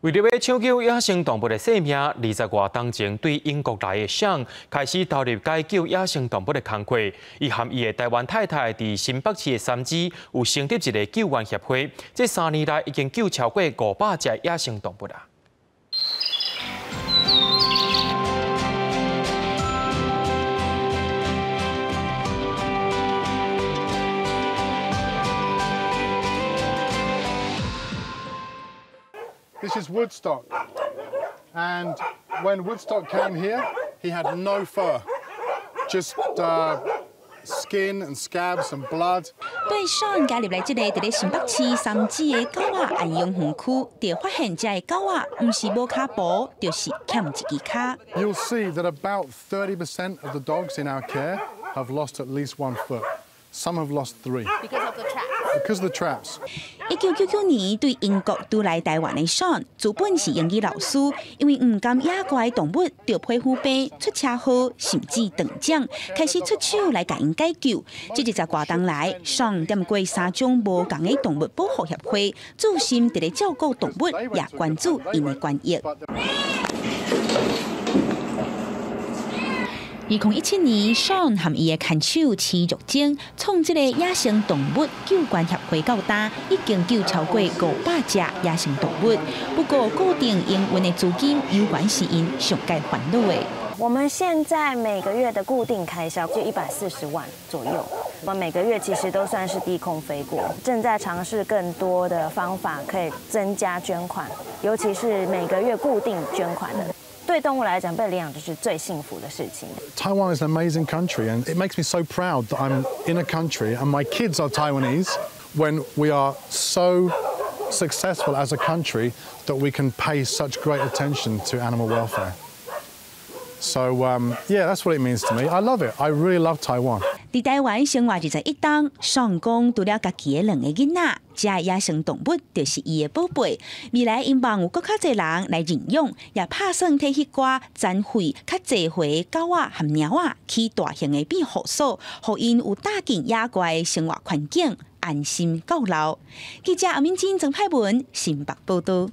為著欲搶救野生動物的性命，20外冬前對英國來的 Sean 開始投入解救野生動物的工課。伊和伊的台灣太太佇新北市的三芝有成立一个救援協會，這3年來已經救超過500隻野生動物啦。 This is Woodstock. And when Woodstock came here, he had no fur, just skin and scabs and blood. 對 Sean 加入來這个佇咧新北市三芝的狗仔安養園區，就發現遮的狗仔毋是無跤步，就是欠一支跤。 You'll see that about 30% of the dogs in our care have lost at least one foot. Some have lost three. Because of the traps. Because of the traps. 1999年對英國拄來台灣的 Sean，主本是英語老師，因為毋甘野外動物著皮膚病、出車禍，甚至斷掌，開始出手來共𪜶解救。這20外冬來，Sean 踮過三種無仝的動物保護協會，注心佇咧照顧動物，也關注𪜶的權益。2017年，Sean 和伊的牽手徐玉晶創這个野生動物救援協會到今，已經救超過500隻野生動物。不過，固定營運的資金猶原是𪜶上蓋煩惱的。我們現在每個月的固定開銷就140萬左右，我們每個月其實都算是低空飛過，正在嘗試更多的方法可以增加捐款，尤其是每個月固定捐款的。對動物來講，被領養就是最幸福的事情。 Taiwan is an amazing country, and it makes me so proud that I'm in a country and my kids are Taiwanese. When we are so successful as a country that we can pay such great attention to animal welfare. So yeah, that's what it means to me. I love it. I really love Taiwan. 佇台灣生活21冬，Sean 講除了家己的兩个囡仔，遮野生動物就是伊的寶貝。未來𪜶望有閣較濟人來認養，也拍算提彼寡殘廢較濟歲的狗仔和貓仔去大型的庇護所，予𪜶有搭進野外的生活環境，安心到老。記者阿敏珍、曾派文新北報導。